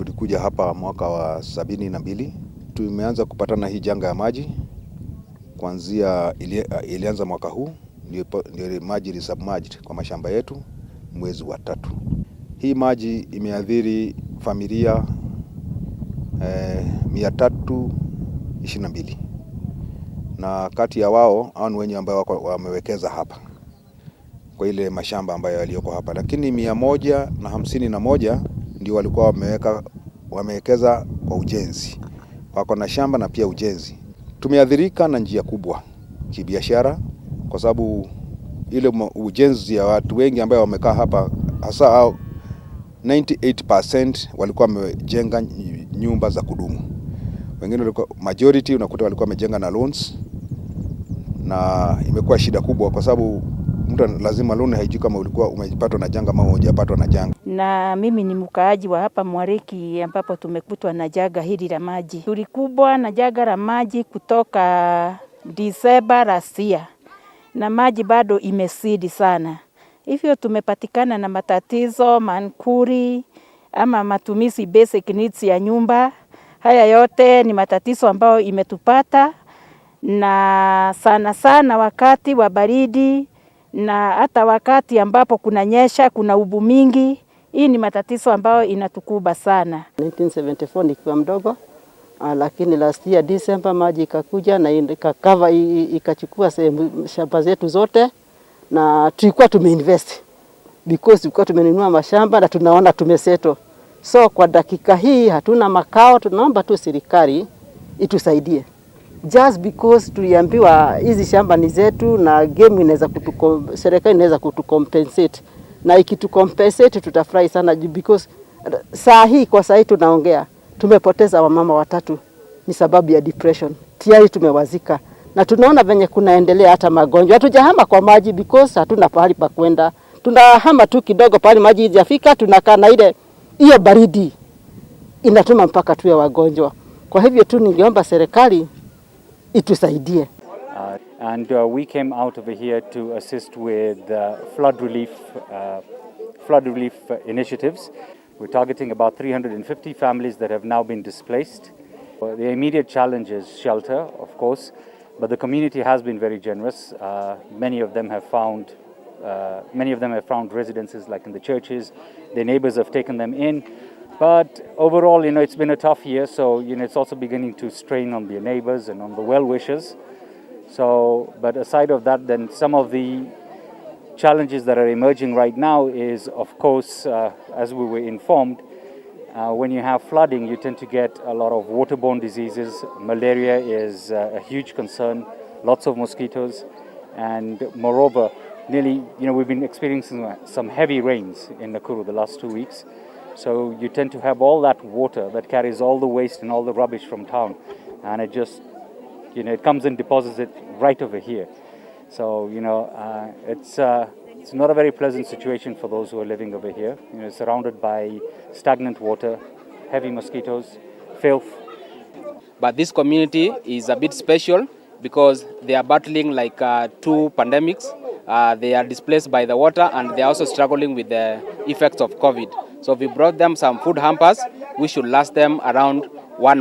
Tulikuja hapa mwaka wa 72. Tumeanza kupatana hii janga ya maji kuanzia ilianza mwaka huu, ndio maji ilisubmerged kwa mashamba yetu mwezi wa tatu. Hii maji imeathiri familia 322 na kati ya wao hao ni wenye ambao wamewekeza hapa kwa ile mashamba ambayo yaliyoko hapa, lakini 151 ndio walikuwa wamewekeza kwa ujenzi, wako na shamba na pia ujenzi. Tumeathirika na njia kubwa kibiashara, kwa sababu ile ujenzi ya watu wengi ambao wamekaa hapa, hasa 98% walikuwa wamejenga nyumba za kudumu. Wengine walikuwa majority unakuta walikuwa wamejenga na loans, na imekuwa shida kubwa kwa sababu mtu lazima loan haijui kama ulikuwa umepatwa na janga ama hujapatwa na janga. Na mimi ni mkaaji wa hapa Mwariki ambapo tumekutwa na janga hili la maji. Tulikumbwa na janga la maji kutoka December last year, na maji bado imezidi sana, hivyo tumepatikana na matatizo mankuli ama matumizi basic needs ya nyumba. Haya yote ni matatizo ambayo imetupata, na sana sana wakati wa baridi na hata wakati ambapo kunanyesha, kuna mbu mingi. Hii ni matatizo ambayo inatukumba sana. 1974 nikiwa mdogo, lakini last year December maji ikakuja na ikacover, ikachukua sehemu shamba zetu zote, na tulikuwa tumeinvest because tulikuwa tumenunua mashamba na tunaona tumesettle. So kwa dakika hii hatuna makao, tunaomba tu serikali itusaidie just because tuliambiwa hizi shamba ni zetu na game inaweza kutu, serikali inaweza kutucompensate na ikitucompensate tutafurahi sana because saa hii, kwa saa hii tunaongea, tumepoteza wamama watatu ni sababu ya depression. Tayari tumewazika na tunaona venye kunaendelea, hata magonjwa. Hatujahama kwa maji because hatuna pahali pa kwenda, tunahama tu kidogo pahali maji haijafika, tunakaa na ile hiyo baridi inatuma mpaka tuwe wagonjwa. Kwa hivyo tu ningeomba serikali itusaidie. And we came out over here to assist with flood relief initiatives. We're targeting about 350 families that have now been displaced. The immediate challenge is shelter, of course, but the community has been very generous. Many of them have found residences like in the churches. Their neighbors have taken them in. But overall, it's been a tough year, so it's also beginning to strain on their neighbors and on the well-wishers. So, but aside of that, then some of the challenges that are emerging right now is, of course, as we were informed, when you have flooding, you tend to get a lot of waterborne diseases. Malaria is a huge concern, lots of mosquitoes, and moreover, nearly, we've been experiencing some heavy rains in Nakuru the last 2 weeks. So you tend to have all that water that carries all the waste and all the rubbish from town, and it just, it comes and deposits it right over here. So, it's not a very pleasant situation for those who are living over here. Surrounded by stagnant water, heavy mosquitoes, filth. But this community is a bit special because they are battling like two pandemics. They are displaced by the water and they are also struggling with the effects of COVID. So we brought them some food hampers which should last them around one month.